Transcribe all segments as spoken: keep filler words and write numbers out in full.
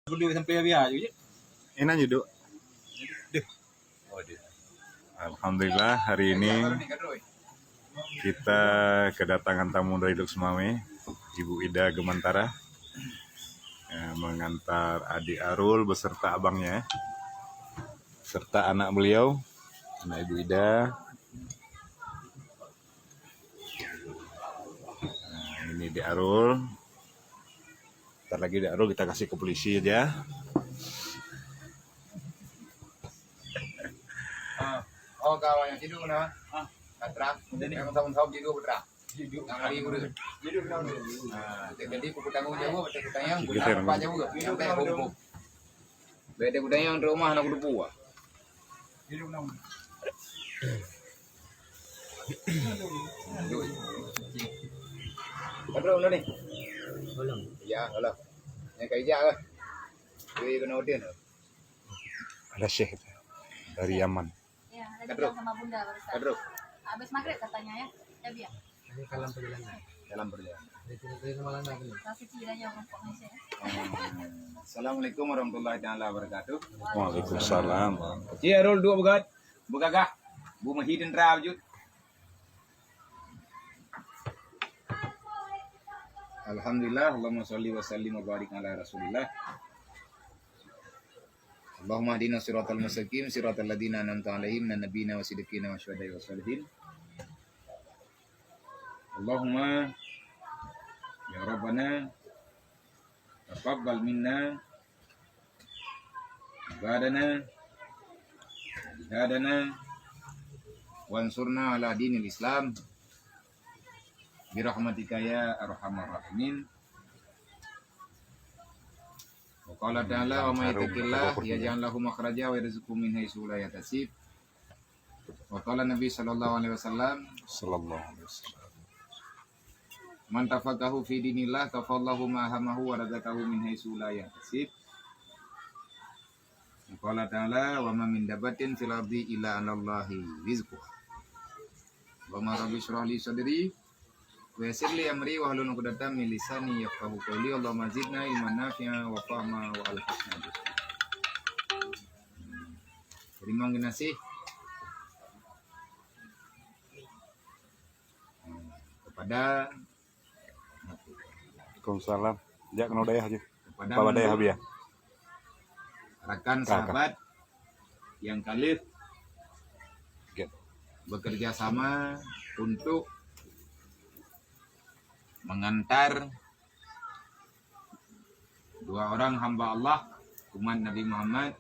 Boleh sampai biar je. Inan je duduk. Deh. Oh, dia. Alhamdulillah, hari ini kita kedatangan tamu dari Lhokseumawe, Ibu Ida Gemantara, eh, mengantar adik Arul beserta abangnya, serta anak beliau, anak Ibu Ida. Nah, ini Dek Arul. Ntar lagi Dek Arul kita kasih ke polisi aja. Ah, oh, kawan yang tidur nah. Ah, katra. Jadi yang tahu-tahu tidur putra. Tidur. Yang hari guru. Tidur nah. Ah, jadi aku bertanggung jawab, aku tanya, aku tanya apa jawab. Sampai hukum. Beda budaya di rumah nak kudu buah. Padahal udah ni. Belum. Ya, kalau. Yang kerja lah. Dia kena order. Ada Syekh dari Yaman. Ya, ada bilang sama Bunda barusan. Kadro. Habis maghrib katanya ya. Saya biar. Ini dalam perjalanan. Dalam perjalanan. Dari sini, dari Samalanga tadi. Kasih kira yang rokok Malaysia. Hmm. Assalamualaikum warahmatullahi taala wabarakatuh. Waalaikumsalam. Cik Arul dua begat, begagah. Bu Mahi tentera wujud. Alhamdulillah, Allahumma shalli wa sallim wa barik ala Rasulillah. Allahumma hdina siratal mustaqim, siratal ladzina an'amta 'alaihim, minan nabiyina wa siddiqina wa syuhada'i wa shalihin. Allahumma ya Rabbana taqabbal minna ibadana, jihadana, wansurna ala dinil Islam, birahmatika ya arhamar rahimin. Wa qala ta'ala, "Wa may yattaqillah yaj'al lahu makhraja wa yarzuqhu min haitsu la yahtasib." Wa qala Nabi sallallahu alaihi wasallam, Sallallahu alaihi wasallam. "Man tafaqahu fi dinillah kafallahu ma hamahu wa razaqahu min haitsu la yahtasib." Wa qala ta'ala, "Wa ma min dabbatin fil ardi illa 'alallahi rizquha." Allahumma rabbi shrah li sadri wa yassir li amri wahlul 'uqdatam min lisani yafqahu qawli. Allahumma zidna ilman nafi'a wa fahma wa alhiqna bis-shalihin. Terima kasih kepada Waalaikumsalam. Jak keunoe dayah jih. Kepada Kepala dayah mandum Abia. Rakan Ka, ka. Sahabat yang kaleuh Oke. Bekerja sama untuk mengantar dua orang hamba Allah, umat Nabi Muhammad,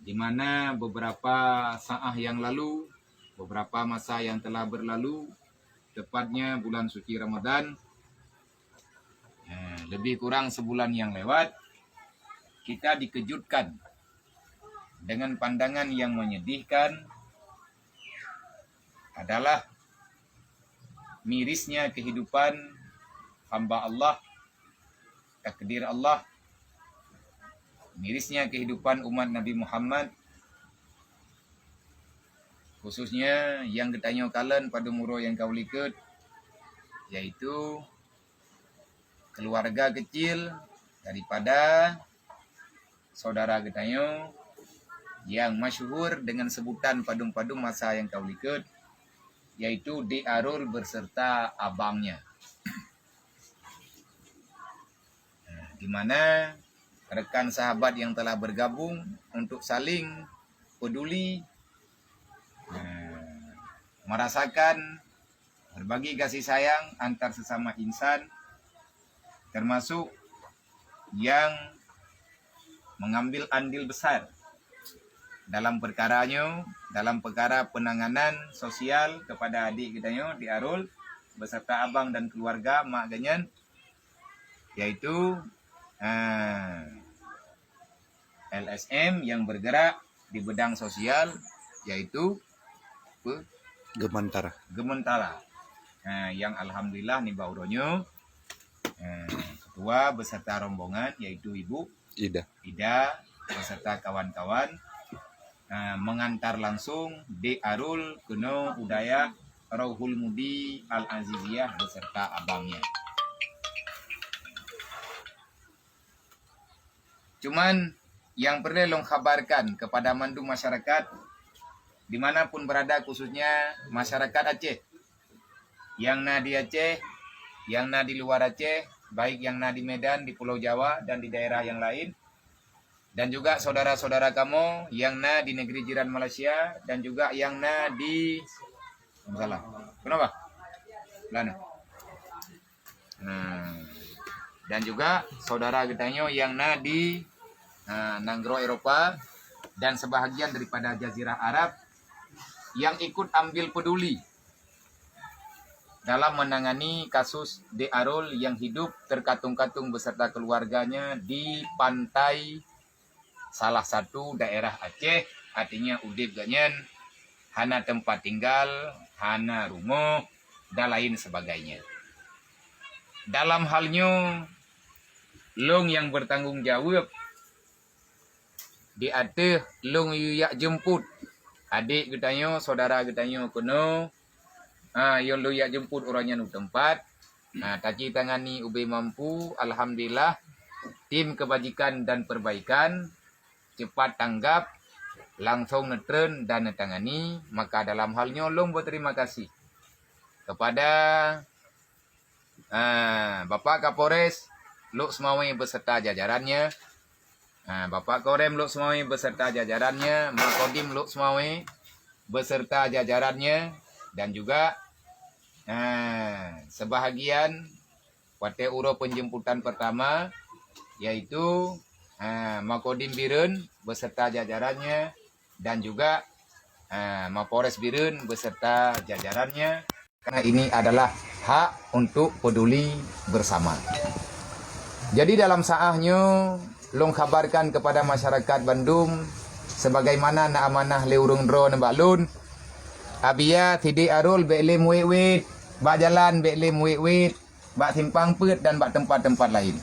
di mana beberapa saat yang lalu, beberapa masa yang telah berlalu, tepatnya bulan suci Ramadan, eh, lebih kurang sebulan yang lewat, kita dikejutkan dengan pandangan yang menyedihkan adalah mirisnya kehidupan hamba Allah, takdir Allah, mirisnya kehidupan umat Nabi Muhammad, khususnya nyang geutanyoe kalon padum uroe nyang ka u likot, yaitu keluarga kecil daripada saudara geutanyoe nyang masyhur dengan sebutan padum-padum masa nyang ka u likot, yaitu Dek Arul beserta abangnya. Nah, di mana rekan sahabat yang telah bergabung untuk saling peduli, nah, merasakan berbagi kasih sayang antar sesama insan, termasuk yang mengambil andil besar dalam perkara nyoe, dalam perkara penanganan sosial kepada adik geutanyoe Dek Arul beserta abang dan keluarga mak geuhnyan, yaitu, eh, L S M yang bergerak di bidang sosial, yaitu pe-, Gemantara. Gemantara. Nah, yang alhamdulillah nibak uroe nyoe, eh, ketua beserta rombongan, yaitu Ibu Ida. Ida beserta kawan-kawan, eh, mengantar langsung Dek Arul keunoe u dayah Rauhul Mudi Al Aziziyah beserta abangnya. Cuman yang perlu lôn khabarkan kepada mandum masyarakat dimanapun berada, khususnya masyarakat Aceh, yang na di Aceh, yang na di luar Aceh, baik yang na di Medan, di Pulau Jawa, dan di daerah yang lain, dan juga saudara-saudara kamoe yang na di negeri jiran Malaysia, dan juga yang na di, salah. Kenapa? Lana. Nah, dan juga saudara geutanyoe yang na di, nah, nanggroe Eropa dan sebahagian daripada Jazirah Arab yang ikut ambil peduli dalam menangani kasus Dek Arul yang hidup terkatung-katung beserta keluarganya di pantai salah satu daerah Aceh, artinya udeb geuhnyan hana teumpat tinggal, hana rumoh, dan lain sebagainya. Dalam hal nyoe, lôn nyang bertanggung jaweueb di ateueh lôn yue jak jeumput adek geutanyoe, saudara geutanyoe keunoe, ha, nyang lôn jak jeumput uroe nyan u teumpat. Ha, taci tangani ubé mampu, alhamdulillah, tim kebajikan dan perbaikan cepat tanggap, langsong neutreun dan neutangani. Maka dalam hal nyoe lôn berterima kasih kepada, ha, Bapak Kapolres Lhokseumawe beserta jajarannya, ha, Bapak Korem Lhokseumawe beserta jajarannya, Makodim Lhokseumawe beserta jajarannya, dan juga, ha, sebahagian watée uroe penjemputan pertama, yaitu, ha, Makodim Bireuen beserta jajarannya, dan juga, ha, Mapolres Bireuen beserta jajarannya, karena ini adalah hak untuk peduli bersama. Jadi dalam saah nyoe lôn khabarkan kepada masyarakat bandum, sebagaimana na amanah lé ureuëng droe nibak lôn, Abia, Sidek Arul bék lé meuwét-wét, bak jalan bék lé meuwét-wét, bak simpang peuet dan bak teumpat-teumpat laén.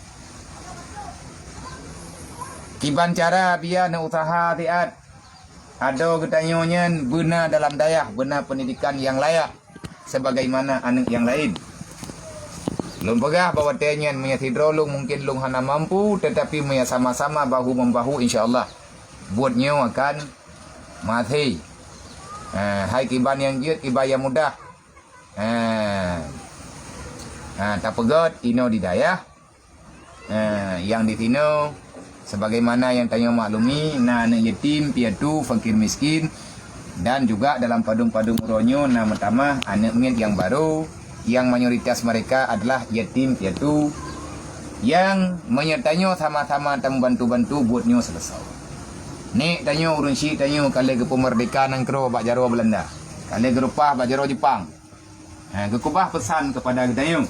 Kiban cara Abia neuusaha siat adoe geutanyoe nyan beuna dalam dayah, beuna pendidikan nyang layak sebagaimana aneuëk nyang laén. Lôn peugah bahwa watée nyan meunyoe sidroe lôn mungken lôn hana mampu, tetapi meunyoe sama-sama bahu-membahu, insya Allah buet nyoe akan maté. Ha, hai kiban nyang jeuet, kiban nyang mudah. Ha. Ha, tapeugét inoe di dayah. Ha, nyang di sinoe, sebagaimana nyang tanyoe maklumi, na aneuëk yatim piatu, fakir miskin, dan juga dalam padum-padum uroe nyoe na meutamah aneuëk miet nyang barô, yang mayoritas mereka adalah yatim piatu, yang meunyoe tanyoe sama-sama tameubantu-bantu buet nyoe seuleusoe. Nek tanyoe ureuëng syiek tanyoe ka lheueh geupeumeurdeka nanggroe bak jaroe Beulanda, ka lheueh geureupah bak jaroe Jepang. Ha, geukeubah peusan kepada geutanyoe.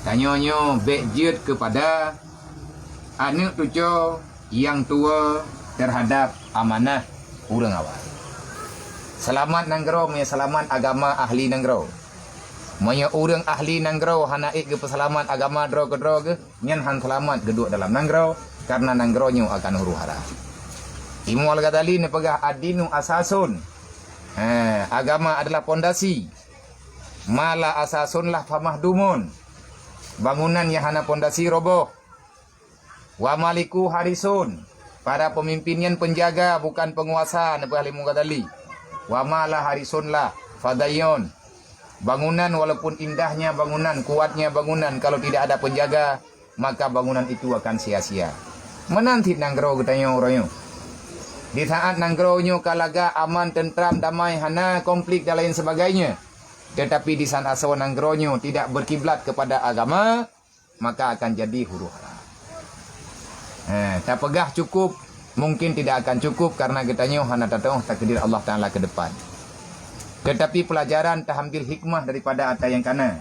Tanyoe nyoe bék jeuet kepada aneuëk tucoe nyang tuwoe terhadap amanah ureuëng awai. Seulamat nanggroe meunyoe seulamat agama ahli nanggroe. Meunyoe ureuëng ahli nanggroe hana ék geupeuseulamat agama droe keudroe geuh, nyan han seulamat geuduek dalam nanggroe, karena nanggroe nyoe akan huru-hara. Imam Al-Ghazali neupeugah, "Ad-dinu asasun." Ha, agama adalah pondasi. "Ma la asasun lah famahdumun." Bangunan nyang hana pondasi roboh. "Wa maliku harisun." Para pemimpin nyan penjaga, bukan penguasa, neupeugah lé Imam Ghazali. "Wa ma la harisun lah fadaiyun." Bangunan, walaupun indahnya bangunan, kuatnya bangunan, kalau tidak ada penjaga, maka bangunan itu akan sia-sia. Meunan cit nanggroe geutanyoe uroe nyoe. Di saat nanggroe nyoe ka lagak, aman, tentram, damai, hana konflik dan lain sebagainya, tetapi di saat asoe nanggroe nyoe tidak berkiblat kepada agama, maka akan jadi huru-hara. Eh, tapeugah cukup, mungkin tidak akan cukup karena geutanyoe hana tateuoh takdir Allah Taala ke depan. Tetapi pelajaran taambil hikmah daripada ata nyang kana.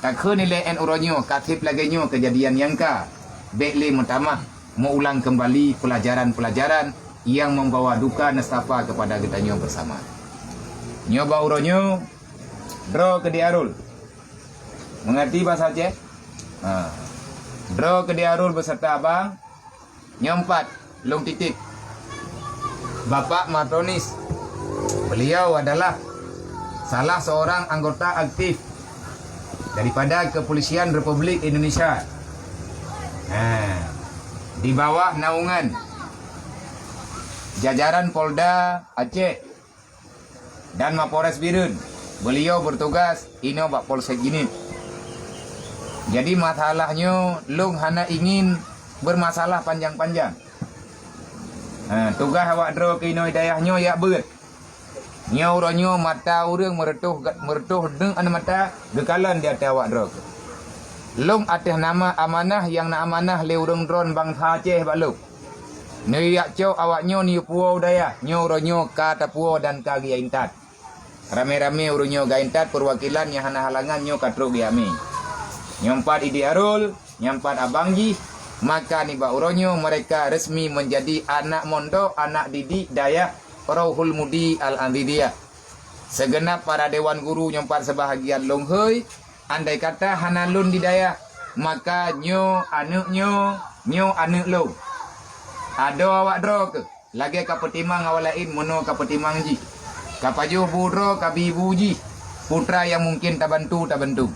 Takheun ilée 'an uroe nyoe, ka treb lagée nyoe keujadian nyang ka, bék lé meutamah meuulang kembali pelajaran-pelajaran yang membawa duka nestapa kepada geutanyoe bersama. Nyoe bak uroe nyoe, droe keu Dek Arul. Mengerti bahasa Aceh? Ha. Droe keu Dek Arul beserta abang. Nyoe pat, lôn titip. Bapak Martonis, beliau adalah salah seorang anggota aktif daripada Kepolisian Republik Indonesia. Ha. Di bawah naungan jajaran Polda Aceh dan Mapores Bireuen, beliau bertugas inoe bak Polsek Jeuniet. Jadi masalah nyoe lôn hana ingin bermasalah panjang-panjang. Ha, tugaih awak droe keunoe dayah nyoe yak beuet. Nyoe uroe nyoe mata ureuëng meureutoh, meureutoh deuk aneuk mata geukalon di ateueh awak droe. Lôn ateueh nama amanah nyang na amanah lé ureuëng droen bansa Aceh bak lôn. Neujak cok awak nyoe neuyue puwoe u dayah, nyoe uroe nyoe ka tapuwoe dan ka geuintat. Ramé-ramé ureuëng nyoe geuintat, peuwakilan nyang hana halangan nyoe ka trok geujak mé. Nyoe pat Idi Arul, nyoe pat abang jih, maka nibak uroe nyoe mereka resmi menjadi anak mondok, anak didik dayah Rohul Mudi Al-Andidiyah. Segenap para dewan guru nyoe pat sebahagian lôn hôi, andai kata hana lôn di dayah, maka nyoe aneuk nyoe, nyoe aneuk lôn. Adoe awak droe keuh, lagée ka peutimang awak laén meunoe ka peutimang jih. Ka pajoh bu droe ka bi bu jih, putra nyang mungken tabantu, tabantu.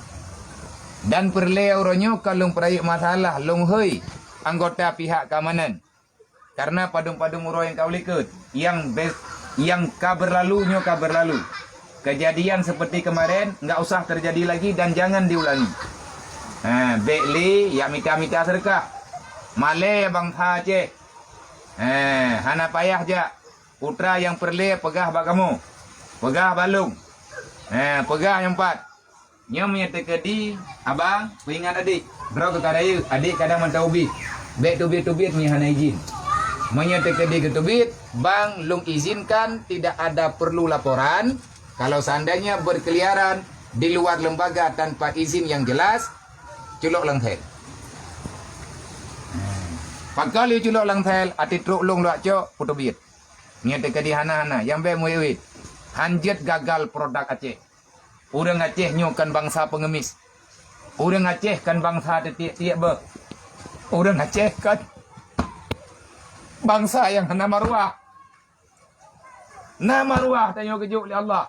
Dan peureulée uroe nyoe ka lôn peurayeuk masalah lôn hôi anggota pihak keamanan. Karena padum-padum uroe nyang ka u likot, nyang be-, nyang ka berlalu nyoe ka berlalu. Kejadian seperti kemarin enggak usah terjadi lagi dan jangan diulangi. Ha, bék lé yak mita-mita seudeukah. Malée bansa Aceh. Ha, hana payah jak. Putra nyang peureulée peugah bak kamoe. Peugah bak lôn. Ha, peugah nyoe pat. Nyoe meunyoe teukeudi, abang, peuingat adék. Droe keuh ka rayeuk, adék kadang mantong ubit. Bék teubiet-teubiet meunyoe hana izin. Meunyoe teukeudi geuteubiet, bang, lôn izinkan tidak ada perlu laporan. Kalau seandainya berkeliaran di luar lembaga tanpa izin yang jelas, culok lam sel. Pakon lé culok lam sel, até trok lôn lak cok, peuteubiet. Nyoe teukeudi hana-hana, nyang bék meuwét-wét. Han jeuet gagal produk Aceh. Ureuëng Aceh nyoe kon bansa peungemis. Ureuëng Aceh kon bansa teutiek-tiek beuh. Ureuëng Aceh kon bansa nyang hana maruah. Na maruah tanyoe geujok lé Allah.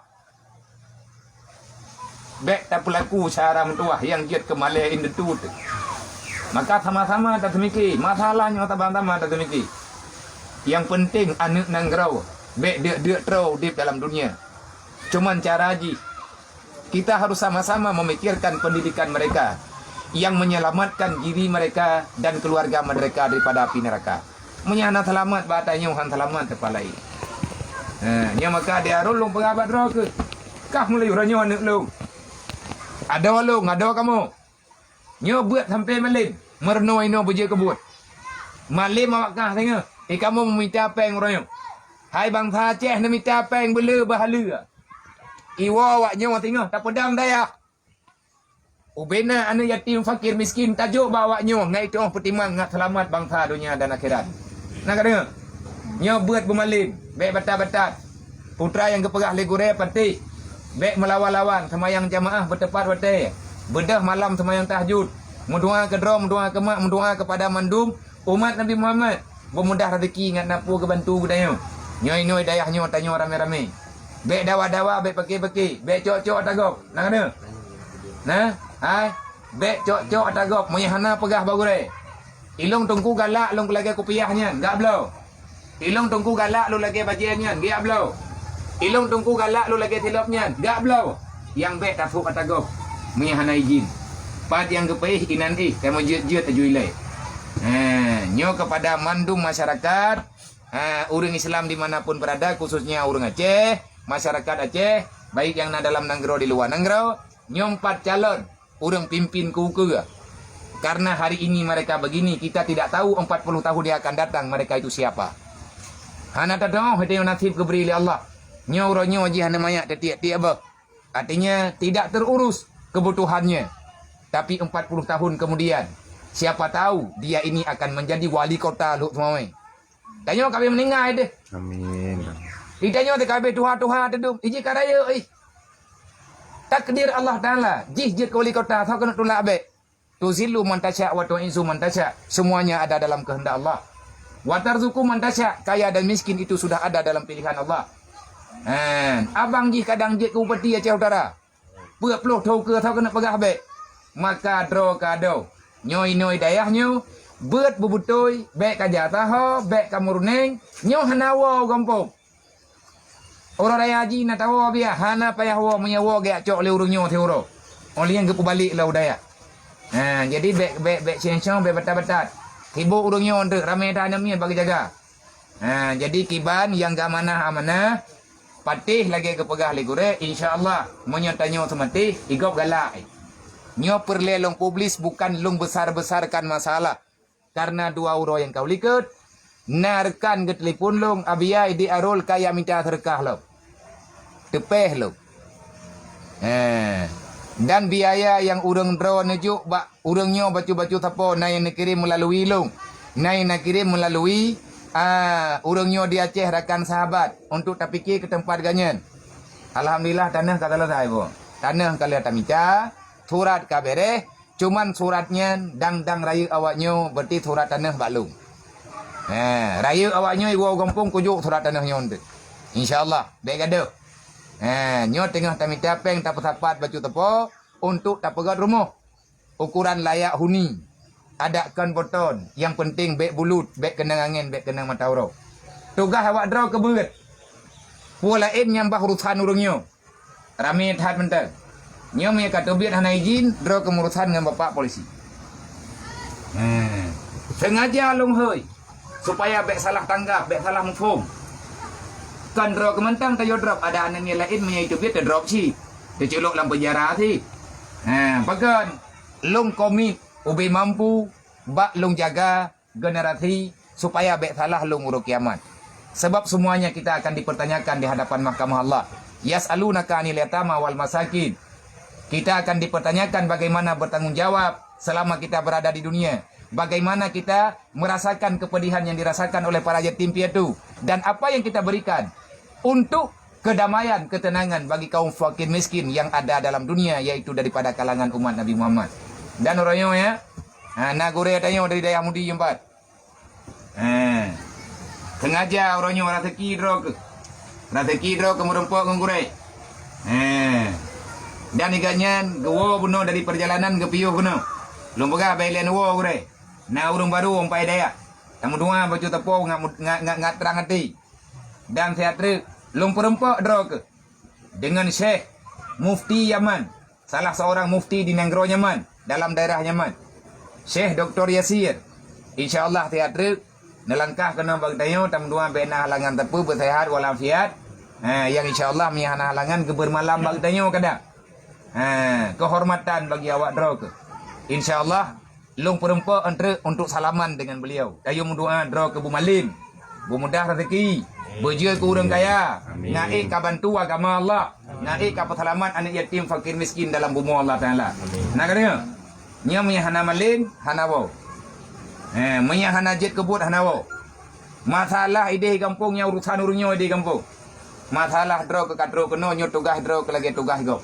Bék tapeulaku cara meutuwah nyang jeuet keu malée indatu teuh. Maka sama-sama taseumiki, masalah nyoe sama-sama taseumiki. Nyang peunteng aneuk nanggroe bék deuk-deuk troe udeb dalam dunia. Cuman cara jih, kita harus sama-sama memikirkan pendidikan mereka yang menyelamatkan diri mereka dan keluarga mereka daripada api neraka. Meunyoe hana seulamat bak tanyoe, hana seulamat teupalai. Ha, nyoe maka di Arul lôn peugah bak droe keuh. Kah meulayeue uroe nyoe aneuk lôn. Adoe lôn, adoe kamoe. Nyoe beuet sampoe malem, meurunoe inoe beujeuet keu buet. Malem awak kah singoh, i kamoe meumita péng uroe nyoe. Hai bansa Aceh neumita péng beuleu beuhaleue. Iwoe awak nyoe singoh tapeudong dayah. Ubena aneuk yatim, fakir, miskin tajok bak awak nyoe ngai tuoh peutimang ngat seulamat bansa donya dan akhirat. Na ka deungoe? Nyoe beuet beumalem, bék batat-batat. Putra nyang geupeugah lé gurée patéh, bék meulawan-lawan, seumayang jamaah beuteupat watée, beudôh malam seumayang tahajud, meudoá keu droe, meudoá keu mak, meudoá keupada mandum umat Nabi Muhammad, beumudah raseuki ngat na peue geubantu geutanyoe. Nyoe-nyoe dayah nyoe tanyoe ramé-ramé. Bék dawa-dawa, bék paké-paké, bék cok-cok ata gob. Na ka deungoe? Na? Hai, bék cok-cok ata gob, meunyoe hana peugah bak gurée. Ilong teungku galak lôn lagée kupiah nyan, gak bloe. Ilong teungku galak lôn lagée bajée nyan, gak bloe. Ilong teungku galak lôn lagée silop nyan, gak bloe. Nyang bék tapok ata gob, meunyoe hana izin. Pat nyang geupeuéh inan éh, kamoe jeuet-jeuet aju ilée. Ha, nyoe keupada mandum masyarakat, ha, ureuëng Islam di mana pun berada, khususnya ureuëng Aceh, masyarakat Aceh, baik nyang na dalam nanggroe di luwa nanggroe, nyoe pat calon ureuëng pimpin keu ukeue. Karena hari ini mereka begini, kita tidak tahu empat puluh tahun yang akan datang mereka itu siapa. Hana tatu'oh, itu nasib geubri lé Allah. Nyoe uroe nyoe jih hana manyak teutiek-tiek beuh. Artinya, tidak terurus kebutuhannya. Tapi empat puluh tahun kemudian, siapa tahu dia ini akan menjadi wali kota Lhokseumawe. Tanyoe ka abéh meuninggai deh. Amin. Di tanyoe teuka abéh tuha-tuha teudum, iji ka rayeuk ih. Takdir Allah Taala, jih jeuet keu wali kota, soe keuneuk tulak abéh. Tuzillu man tasya wa tu'izzu man tasya. Semuanya ada dalam kehendak Allah. Wa tarzuqu man tasya, kaya dan miskin itu sudah ada dalam pilihan Allah. Han, abang jih kadang jeuet keu bupati Aceh Utara. Peuet ploh thon keu soe keuneuk peugah bék. Maka droe ka adoe. Nyoe inoe dayah nyoe, Beuet beubeutôi, bèk ka ja saho, bèk ka meurunéng, nyoe hana woe u gampông. Uroe raya haji na tawoe biasa, hana payah woe, meunyoe woe geujak cok lé ureueng nyoe siuroe. Óh lheueh nyan geupeubalek lom u dayah. Ha, jadi bèk, bèk, bèk sieng-sieng, bèk batat-batat. Sibôk ureueng nyoe teuk, ramé that aneuk miet bak geujaga. Ha, jadi kiban nyang geuamanah-amanah, patéh lagèe geupeugah lé gurèe, insya Allah, meunyoe tanyoe seumatéh, i gob galak. Nyoe peureulèe lôn publis, bukan lôn besar-besarkan masalah. Karena dua uroe nyang ka u likôt, na rekan geutelepon lôn, "Abiya, Idik Arul ka jak mita seudeukah lom." Teupèh lôn. Eh, dan biaya nyang ureueng droeneuh jok bak ureueng nyoe bacut-bacut sapo na nyang neukirém meulalui lôn, na nyang neukirém meulalui, ah, ureueng nyoe di Aceh rakan sahabat untuk tapike keu teumpat gobnyan. Alhamdulillah, tanoh ka seuleusoe, Bu. Tanoh ka lheueh tamita, surat ka bèrèh, cuman surat nyan dang-dang rayeuk awak nyoe, berarti surat tanoh bak lôn. Eh, rayeuk awak nyoe iwoe u gampông kujok surat tanoh nyoe teuk. Insya Allah, bèk gadôh. Eh, nyoe teungoh tamita pèng tapeusapat bacut sapo untuk tapeugöt rumoh. Ukuran layak huni. Adak kon boton, nyang peunteng bèk bulut, bèk keunong angèn, bèk keunong mata uroe. Tugaih awak droe keu beuet. Peue laén nyang bah urosan ureueng nyoe. Ramé that mantong. Nyoe meunyoe ka teubiet hana izin, droe keu meurusan ngon bapak polisi. Hmm. Sengaja lôn hôi, supaya bèk salah tanggap, bèk salah muphom. Kon droe keu mantong tayue drop, adak aneuk miet laén meunyoe teubiet teudrop cit, teuculok lam peunjara cit. Ha, pakon? Lôn komit ubé mampu bak lôn jaga generasi supaya bèk salah lôn uroe kiamat. Sebab semuanya kita akan dipertanyakan di hadapan mahkamah Allah. Yas'alunaka 'anil yatama wal masakin. Kita akan dipertanyakan bagaimana bertanggung jawab selama kita berada di dunia. Bagaimana kita merasakan kepedihan yang dirasakan oleh para yatim piatu dan apa yang kita berikan untuk kedamaian, ketenangan bagi kaum fakir miskin yang ada dalam dunia, yaitu daripada kalangan umat Nabi Muhammad. Dan uroe nyoe, ya, ha, na gurèe tanyoe dari dayah Mudi empat. Eh, sengaja uroe nyoe raseuki droe keuh. Raseuki droe keuh meureumpok ngon gurèe. Eh, dan igat nyan geuwoe bunoe dari perjalanan geupiôh keunoe. Lôn peugah bèk lé neuwoe gurèe. Na ureueng barô umpai dayah. Tameudoa bacut sapo ngat, ngat, ngat, ngat trang até. Dan siat treuk lôn peureumpok droe keuh deungon Syekh Mufti Yaman, salah seorang mufti di nanggroe Yaman, dalam daerah Yaman, Syekh Doktor Yasir. Insya Allah siat treuk neulangkah keunoe bak geutanyoe, tameudoa bèk na halangan sapeue, beuseuhat walafiat. Ha, nyang insya Allah meunyo hana halangan geubeureumalam bak geutanyoe kadang. Ha, keuhormatan bagi awak droe keuh. Insya Allah lôn peureumpok treuk untuk salaman deungon beliau. Tayue meudoa droe keuh beumalem, beumudah raseuki, beujeuet keu ureueng kaya, na ék ka bantu agama Allah, na ék ka peuseulamat aneuk yatim fakir miskin dalam bumoe Allah Taala. Na ka deungoe? Nyoe meunyo hana malem, hana woe. Eh, meunyo hana jeuet keu buet, hana woe. Masalah idéh gampông nyan urusan ureueng nyoe idéh gampông. Masalah droe keuh ka trok keunoe, nyoe tugaih droe keuh lagèe tugaih gob.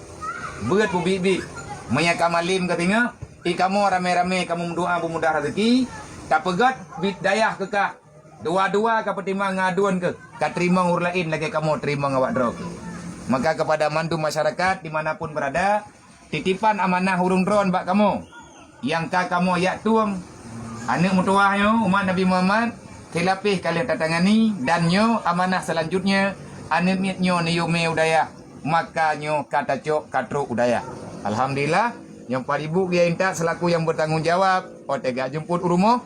Beuet beubiet-biet. Meunyo ka malem ka singoh, i kamoe ramé-ramé kamoe meudoa beumudah raseuki, tapeugöt bit dayah keu kah. Dua-dua ka peutimang ngon aduen keuh, ka teurimong ureueng laén lagèe kamoe teurimong awak droe keuh. Maka kepada mandum masyarakat di mana pun berada, titipan amanah ureueng droen bak kamoe, nyang ka kamoe jak tueng aneuk meutuwah nyoe, umat Nabi Muhammad, silapéh ka lheueh tatangani, dan nyoe amanah seulanjutnya, aneuk miet nyoe neuyue mé u dayah, maka nyoe ka tacok ka trok u dayah. Alhamdulillah, nyoe pat ibu geuyue intat seulaku nyang beutanggung jawab, watèe geujak jeumput u rumoh,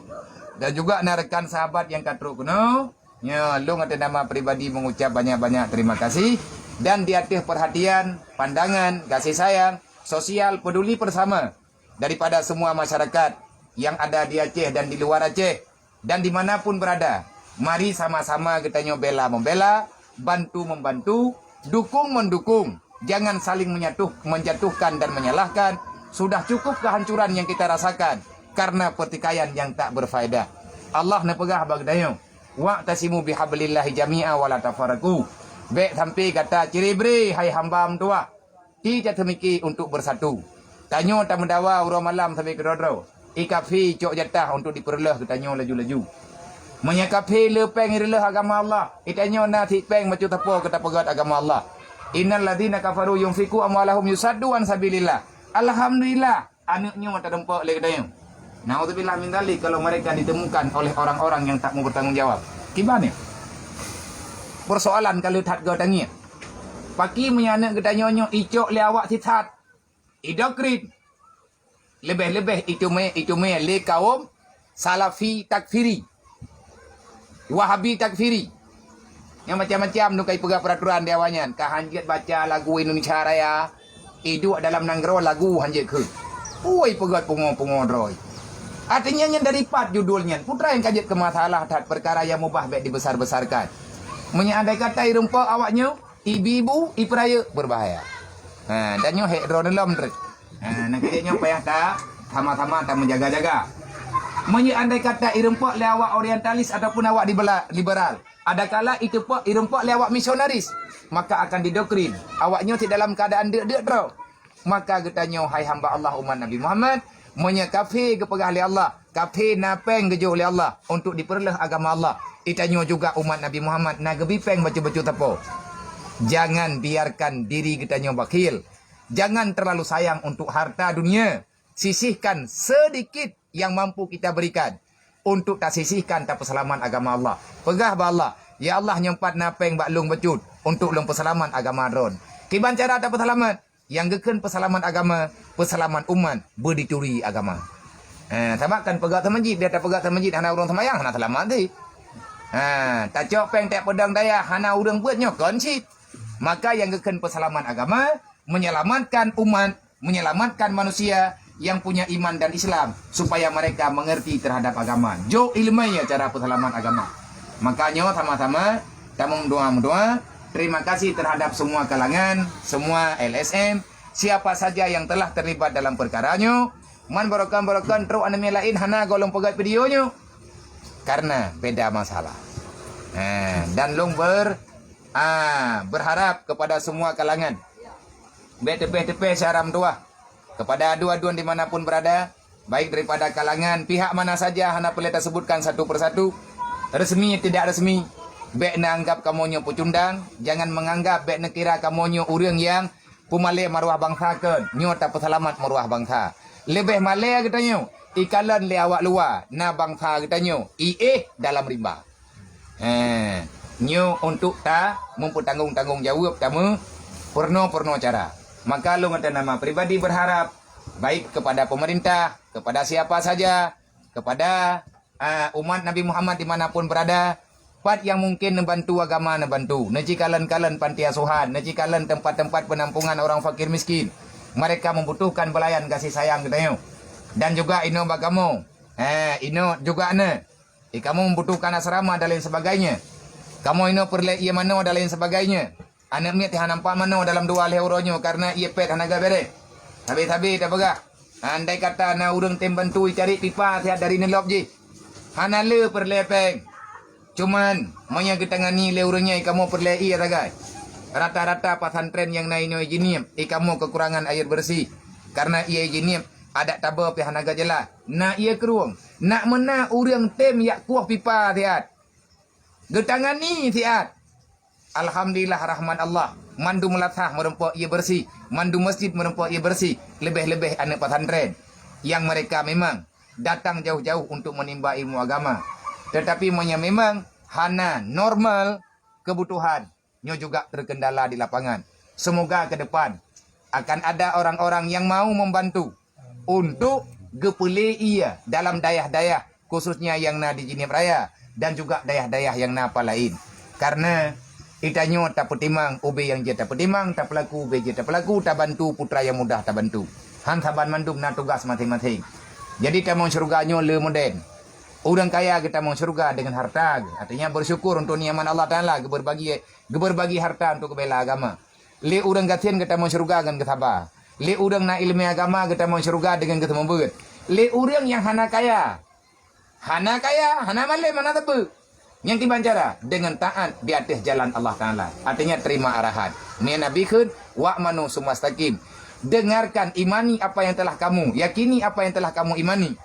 dan juga na rekan sahabat nyang ka trok keunoe. Nyoe, lôn atas nama pribadi mengucap banyak-banyak terima kasih dan di ateueh perhatian, pandangan, kasih sayang, sosial peduli bersama daripada semua masyarakat yang ada di Aceh dan di luar Aceh dan di mana pun berada. Mari sama-sama geutanyoe bela membela, bantu membantu, dukung mendukung. Jangan saling menyatuh, menjatuhkan dan menyalahkan. Sudah cukup kehancuran yang kita rasakan karena pertikaian yang tak berfaedah. Allah neupeugah bak geutanyoe, "Wa'tasimu bihablillahi jami'a wa la tafarraqu." Bèk sampai gata ciri-bri, hai hamba meutuwah. Ti tateumiki untuk bersatu. Tanyoe tameudawa uroe malam sabe keudroe-droe. I kafé cok jatah untuk dipeureuloh geutanyoe laju-laju. Meunyoe kafé le pèng ireulôh agama Allah, i tanyoe na sit pèng bacut sapo keu tapeugöt agama Allah. "Innal ladzina kafaru yunfiqu amwalahum yusaddu an sabilillah." Alhamdulillah. Aneuk nyoe tadeumpok lé geutanyoe. Naudzubillah min dzalik, kalau mereka ditemukan oleh orang-orang yang tak mau bertanggung jawab. Kiban ya? Persoalan kalau that geutangiet. Paki meunyoe aneuk geutanyoe nyoe icok lé awak sisat, idokrin. Leubeh-leubeh itumé, itumé lé kaum Salafi takfiri, Wahabi takfiri. Nyang macam-macam tu kai peugah peraturan di awaknyan. Ka hanjeuet baca lagu Indonesia Raya, iduek dalam nanggroe lagu hanjeuet kheun. Ui, peugah pungo-pungo droe. Artinya nyan dari pat judul nyan. Putra nyang ka jeuet keu masalah that, perkara nyang mubah bék dibesar-besarkan. Meunyoe andai kata irumpok awaknyoe, ibi-ibu, ipeurayeuk, berbahaya. Ha, dan nyoe hék droe lom treuk. Ha, nyang keuneuk nyoe payah ta sama-sama tameujaga-jaga. Meunyoe andai kata irumpok lé awak orientalis ataupun awak dibela-, liberal, adakala iteupok irumpok lé awak misionaris, maka akan didokrin. Awaknyoe cit dalam keuadaan deuk-deuk droe. Maka geutanyoe, hai hamba Allah umat Nabi Muhammad, meunyoe kafé geupeugah lé Allah, kafé na péng geujok lé Allah untuk dipeureuloh agama Allah, geutanyoe juga umat Nabi Muhammad na geubi péng bacut-bacut sapo. Jangan biarkan diri geutanyoe bakhil. Jangan terlalu sayang untuk harta dunia. Sisihkan sedikit yang mampu kita berikan untuk tasisihkan tapeuseulamat agama Allah. Peugah bak Allah, "Ya Allah, nyoe pat na péng bak lôn bacut untuk lôn peuseulamat agama Droen." Kiban cara tapeuseulamat? Nyang geukheun peuseulamat agama, peuseulamat umat, beudicuri agama. Eh, sabab kan peugah sameujid, biar tapeugah sameujid hana ureuëng seumayang, hana seulamat deh. Ha, tacok péng tiep peudong dayah, hana ureuëng beuet nyoe kon cit. Maka nyang geukheun peuseulamat agama, menyelamatkan umat, menyelamatkan manusia yang punya iman dan Islam supaya mereka mengerti terhadap agama. Jok ileumèe cara peuseulamat agama. Maka nyoe sama-sama tameudoa-meudoa. Terima kasih terhadap semua kalangan, semua L S M, siapa saja yang telah terlibat dalam perkara nyoe. Man barokon-barokon trok aneuk miet laén hana gohlom peugah video nyoe. Karena beda masalah. Ha, dan lôn ber-, ha, berharap kepada semua kalangan. Bék teupeh-teupeh syara meutuah kepada aduen-aduen di mana pun berada, baik daripada kalangan pihak mana saja, hana peureulèe tasebutkan satu persatu, resmi tidak resmi. Bék neuanggap kamoe nyoe peucundang, jangan menganggap, bék neukira kamoe nyoe ureuëng nyang peumalèe maruah bansa, kon nyoe tapeuseulamat maruah bansa. Leubeh malèe geutanyoe, ikalon lé awak luwa, na bansa geutanyoe iéh dalam rimba. Eh, nyoe untuk ta meupeutanggong-tanggong jaweueb tameu peurunoe-peurunoe cara. Maka lôn atas nama pribadi berharap, baik kepada pemerintah, kepada siapa saja, kepada, ah, umat Nabi Muhammad di mana pun berada, pat nyang mungkin neubantu agama neubantu, neucikalon-kalon panti asuhan, neucikalon tempat-tempat penampungan orang fakir miskin. Mereka membutuhkan belayan kasih sayang geutanyoe. Dan juga inoe bak kamoe, eh, inoe juga na. Eh, kamoe membutuhkan asrama dan lain sebagainya. Kamoe inoe peureulèe ié manoe dan lain sebagainya. Aneuk miet hana nampak manoe dalam dua lhèe uroe nyoe karena ié pet hana geubeureh. Sabe-sabe tapeugah, andai kata na ureuëng tem bantu icari pipa siat dari neulop jih, hana le peureulèe péng. Cuman, meunyoe geutangani lé ureuëng nyan, kamoe peureulèe ié sagai. Rata-rata pesantren nyang na inoe Jinieb, i kamoe kekurangan air bersih. Karena ié Jinieb, adak taboh pih hana geujeulaih. Na ié krueng, nak meunan ureuëng tem jak kueh pipa siat. Geutangani siat. Alhamdulillah, rahmat Allah. Mandum lasah meurumpok ié bersih, mandum masjid meurumpok ié bersih, leubeh-leubeh aneuk pesantren yang mereka memang datang jauh-jauh untuk menimba ilmu agama. Tetapi meunyoe memang hana normal kebutuhan, nyoe juga terkendala di lapangan. Semoga ke depan akan ada orang-orang yang mau membantu untuk geupeulé ié dalam dayah-dayah, khususnya yang na di Jinieb Raya dan juga dayah-dayah yang na pat laén. Karena geutanyoe tapeutimang ubé nyang jeuet tapeutimang, tapeulaku ubé jeuet tapeulaku, tabantu putra nyang mudah tabantu. Han saban mandum na tugas maséng-maséng. Jadi tamong syeuruga nyoe le modern. Ureuëng kaya geutamong syeuruga dengan harta, artinya bersyukur untuk nikmat Allah Taala, geuberbagi, geuberbagi harta untuk bela agama. Lé ureuëng gasien geutamong syeuruga ngon geusaba. Lé ureuëng na iéleumé agama geutamong syeuruga deungon geuseumeubeuet. Lé ureuëng nyang hana kaya, hana kaya, hana malém, hana teupeu. Nyang kiban cara, dengan taat di atas jalan Allah Taala. Artinya terima arahan. Ni Nabi kheun, "Wa'malu tsumma staqim." Dengarkan, imani apa yang telah kamu yakini, apa yang telah kamu imani.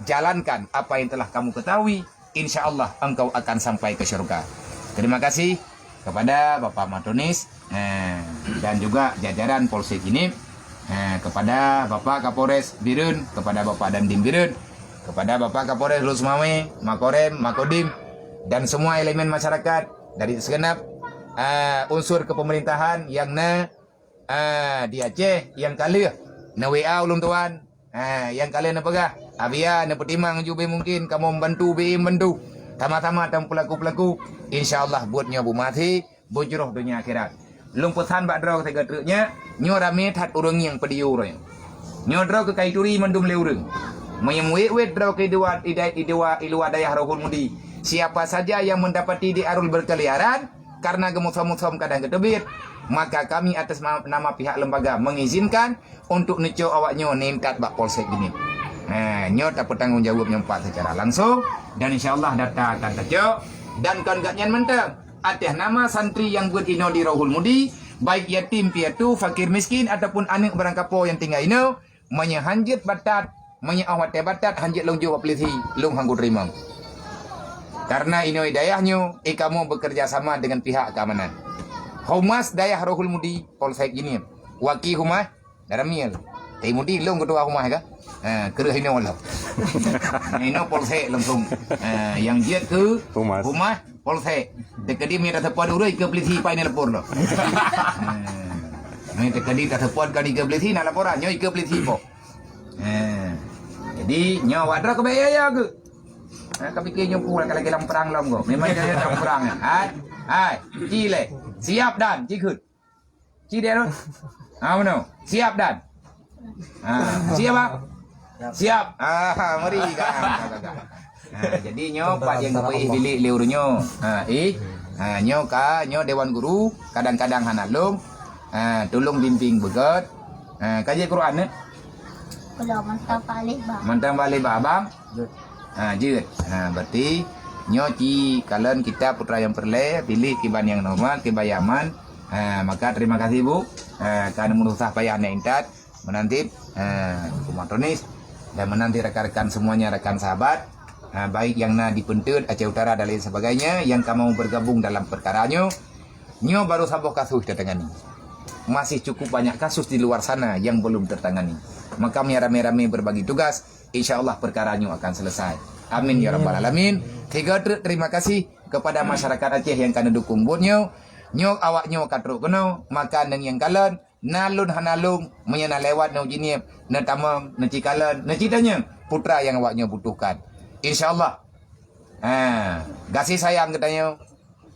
Jalankan apa yang telah kamu ketahui, insya Allah engkau akan sampai ke syurga. Terima kasih kepada Bapak Matonis, eh, dan juga jajaran Polsek Jinieb, eh, kepada Bapak Kapolres Bireuen, kepada Bapak Dandim Bireuen, Kepada Bapak Kapolres Lueng Seumawé, Makorem, Makodim, dan semua elemen masyarakat dari segenap, eh, unsur kepemerintahan yang na, eh, di Aceh, nyang ka lheueh na-W A ulôn tuan, eh, nyang ka lheueh neupeugah, "Abia neupeutimang ju beu mungkin kamoe membantu, beu membantu. Sama-sama dan pelaku-pelaku, insya Allah buet nyoe beumeuakhé, beujroh donya akhirat." Lôn peusan bak droe sigoe treuk nyan, nyoe ramé that ureuëng nyang peudiyuh uroe nyoe. Nyoe droe keu ka ituri mandum lé ureuëng. Meunyoe muwét-wét droe keu i luwa, i da-, i luwa, i luwa dayah Rohul Mudi, siapa saja yang mendapati di Arul berkeliaran karena geumusom-musom kadang geuteubiet, maka kami atas ma-, nama pihak lembaga mengizinkan untuk neucok awak nyoe neuntat bak Polsek Jeunieb. Nah, nyoe tapeutanggong jaweueb nyoe pat secara langsung dan insya Allah data akan tacok dan kon gobnyan mantong. Ateueh nama santri nyang beuet inoe di Rohul Mudi, baik yatim piatu, fakir miskin ataupun aneuëk barangkapo nyang tinggai inoe, meunyoe hanjeuet batat, meunyoe óh watée batat hanjeuet lôn jok bak polisi, lôn han kuteurimong. Karena inoe dayah nyoe, eh, kamoe bekerja sama dengan pihak keamanan. Humas Dayah Rohul Mudi, Polsek Jeunieb. Waki Humas, Daramil. Tapi Mudi lôn ketua humas ka? Ha, kreueh inoe lom. Inoe Polsek langsung. Ha, nyang jeuet keu Humas. Humas Polsek. Teukeudi meunyoe taseupôt ureuëng ikeue polisi pai na lapor lom. Ha. Meunyoe teukeudi taseupôt kon ikeue polisi na laporan, nyoe ikeue polisi po. Ha. Jadi nyoe awak droe keubiet ya, ya ke? Ha, ka pikir nyoe pula lagi lam perang lom go. Memang jadi lam perang. Hai. Hai, ci lé. Siap dan ci kheun. Ci deh tu. Ha, meunoe. Siap dan. Ha, siap, Bang? Siap. Ha, mari kan. Ha, jadi nyoe pat nyang geupeuéh bilék lé ureuëng nyoe. Ha, eh. Ha, nyoe ka, nyoe dewan guru, kadang-kadang hana lom. Ha, tolong bimbing beugét. Ha, ka jeuet Quran, eh? Belum, mantap balik, Bang. Mantap balik, Bang. Abang? Ha, jeuet. Ha, berarti nyoe ci kalon kita putra nyang peureulée, piléh kiban nyang normal, kiban nyang aman. Ha, maka terima kasih, Bu. Ha, ka meunurusah payah na intat, meunanti, ha, Hukumat Tonis dan meunanti rekan-rekan semuanya, rekan sahabat, ha, baik yang na di Peunteut, Aceh Utara dan lain sebagainya yang ka mau bergabung dalam perkara nyoe. Nyoe baru saboh kasus tertangani. Masih cukup banyak kasus di luar sana yang belum tertangani. Maka meunyoe ramé-ramé berbagi tugas, insya Allah perkara nyoe akan selesai. Amin ya rabbal alamin. Tiga truk terima kasih kepada masyarakat Aceh yang ka neudukung buet nyoe. Nyoe awak nyoe ka trok keunoe, maka neungieng kalon, na lôn hana lôn, meunyoe na lewat neu Jeunieb, neutamong, neuci kalon, neuci tanyong, putra nyang awak nyoe butuhkan. Insya Allah. Ha, gaséh sayang geutanyoe.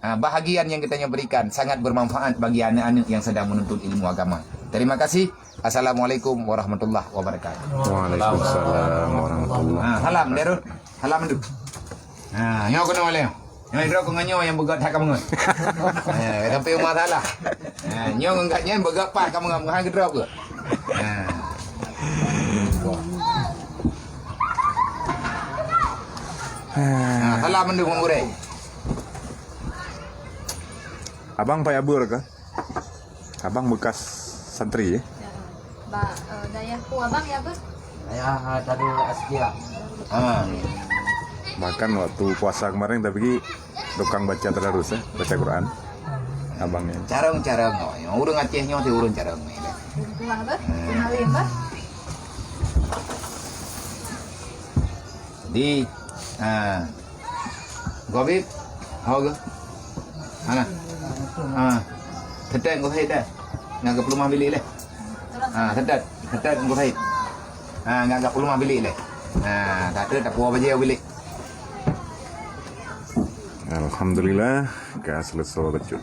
Ha, bahagian yang kita nyoe berikan sangat bermanfaat bagi anak-anak yang sedang menuntut ilmu agama. Terima kasih. Assalamualaikum warahmatullahi wabarakatuh. Waalaikumsalam warahmatullahi. Ha, salam, Darul. Salam dulu. Ha, nyoe keunoe lé. Nyoe drop ngon nyoe nyang beugét that kamoe. Ha, sampai rumah salah. Ha, nyoe ngon gobnyan beugét pat kamoe, han geudrop ke? Ha. Ha, salam mandum, Mak Gurée. Abang Pak Abur ke? Abang bekas santri, ya? Ya. Ba, eh, dayah ku abang ya, Bang? Dayah, eh, Darul Azkia. Ha. Bahkan waktu puasa kemarin, tapi tukang baca tadarus, ya, baca Quran. Abang ya. Carong-carong, oh, ya. Ureuëng Aceh nyoe ti ureuëng carong ni. Ureuëng tuah, Bang? Hmm. Ureuëng alim, Bang? Jadi, ha, Gobit, hau ke? Hana. Ha. Setet Teungku Said dah. Ngan geupeulumah bilik leh. Ha, setet. Setet Teungku Said. Ha, ngan geupeulumah bilik leh. Ha, tak ada, tak puas bajée bilik. Alhamdulillah, ka selesai bacut.